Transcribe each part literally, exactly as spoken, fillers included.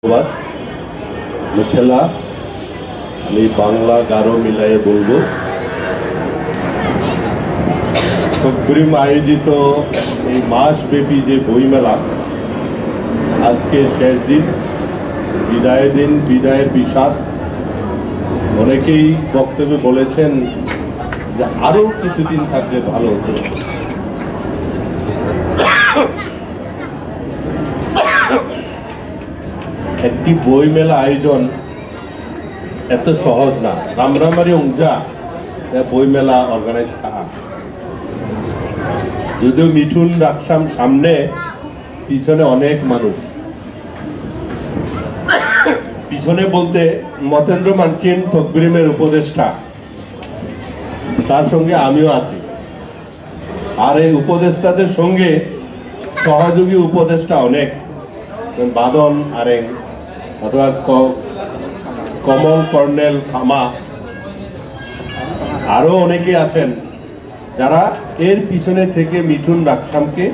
ধন্যবাদ। মিথিলা, আমি বাংলা গারো মিলাইয়ে বলবো। তকবরিম আয়োজিত এই মাসব্যাপী যে বইমেলা, আজকে শেষ দিন, বিদায়ের দিন, বিদায়ের বিষাদ। অনেকেই বক্তব্যে বলেছেন যে আরো কিছুদিন থাকলে ভালো হতো। একটি বইমেলা আয়োজন এত সহজ না। রামরামারি ঔংজা, এ বইমেলা অর্গানাইজ করা। যদিও মিঠুন রাখসাম সামনে, পিছনে অনেক মানুষ। পিছনে বলতে মতেন্দ্র মানকিন তকবরিমের উপদেষ্টা, তার সঙ্গে আমিও আছি। আর এই উপদেষ্টাদের সঙ্গে সহযোগী উপদেষ্টা অনেক, যেমন বাদন আরেং অথবা ক-, কমল কর্নেল খামা, আরো অনেকে আছেন, যারা এর পিছনে থেকে মিঠুন রাখসামকে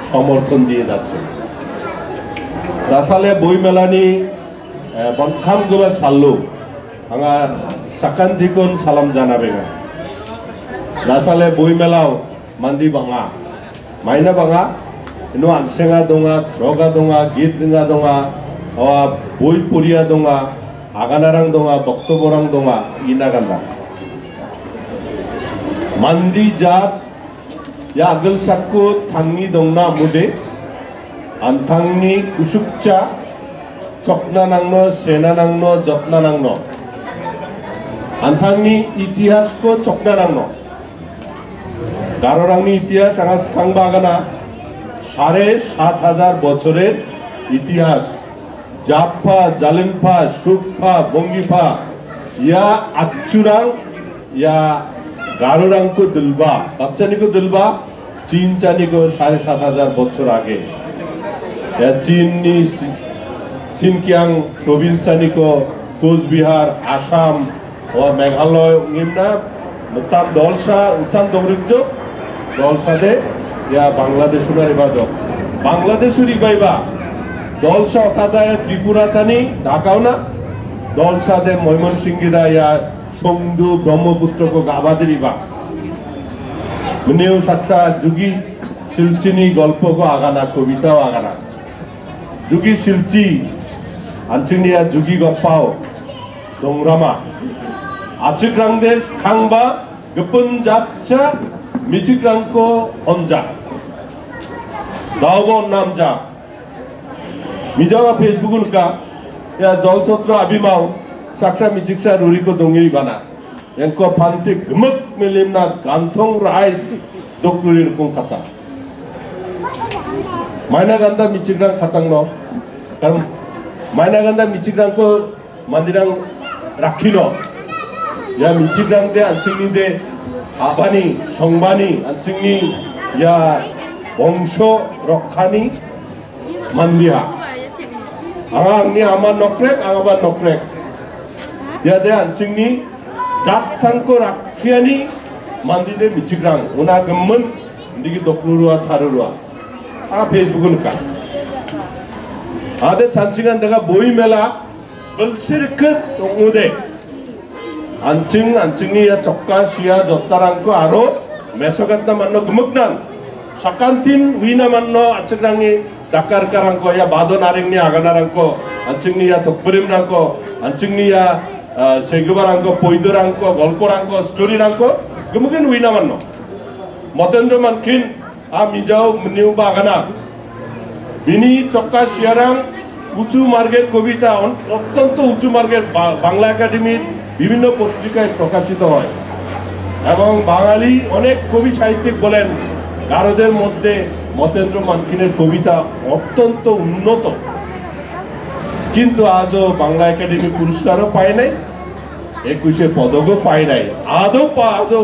সমর্থন দিয়ে যাচ্ছেন। Dasale boimelani, eh, bangkam geba sallo, anga sakantikon salam janabenga. Dasale boimelao mandi banga. Maina banga, ino ansenga donga, chroga donga, git ringa donga, awa boi poria donga, aganarang donga, boktoborang donga, ina ganda. Mandi jat, ya agil sakko tangni dongna amude, antangni usukcha, chokna nangno, sena nangno, jotna nangno. Antangni itihasko chokna nangno. Garorangni itihas anga skang bagana, সাড়ে সাত হাজার বছরের ইতিহাস। Jappa, Jalinpha, Sukpha, Bongifa, ia atchurang, ia Garorangko dilba, bapchaniko dilba, Chinchaniko সাড়ে সাত হাজার বছর আগে। Ia Chinni Si-, Sinkiang province-aniko Coach Bihar, Assam, o Meghalaya, ngimna, mutam dolsa, utam dogrikjo, dolsa de, ia Bangladesh-una riba dok. Bangladesh-u ribaiba, dolsa okada ia Tripura chani, Dhaka-una, dolsa de Moymonsingi da ia Songdu Brahmaputra ko gabadiriba. Meneu saksa jugi silchini golpo ko agana, kobita ko agana. Jugi silchi, anchingni ia jugi gopao, dongrama. Achikrang des kangba, gepun japcha, michikrangko onja. Daobo namja. Mijama Facebook-un ka, ya jol sotro abimao, saksa michiksa ruriko dongi bana. Yangko panti gemuk milimna gantong rai dokluri rukung kata. Maina ganda michikrang katangno. Karon maina ganda michikrangko mandirang rakhino. Ya michikrang de anchingni de abani, songbani, anchingni ya bongso rokhani mandiha. Anga angni ama nokrek, anga ba nokrek. Ya de anchingni jattangko rakhiani mandide michikrang. Una gemmun, indigi doklurua, charurua. Anga Facebook-un ka. Ade chanchingan daga boimela, belsirkut tongude. Anching, anchingni ia chokka, sia, jottarangko aro mesogatna manno gemuknan. Sakantin wina manno achikrangi dakarkarangko, ia badon aringni aganarangko, anchingni ia tokbirimrangko, anchingni ia, ah, segibarangko, poidorangko, golporangko, storyrangko, gemukin wina manno. Motendro mankin, A mijao mniu bagana. Bini chokka siarang uchu marger kobita, on-, ottonto uchu marger ba-, Bangla Academy-r bibhinno potrikaয় প্রকাশিত হয়। এবং বাঙালি অনেক কবি সাহিত্যিক বলেন, গারোদের মধ্যে মতেন্দ্র মানকিনের কবিতা অত্যন্ত উন্নত। কিন্তু আজও বাংলা একাডেমি পুরস্কারও পায় নাই, একুশে পদকও পায় নাই। আদৌ পা-, আজও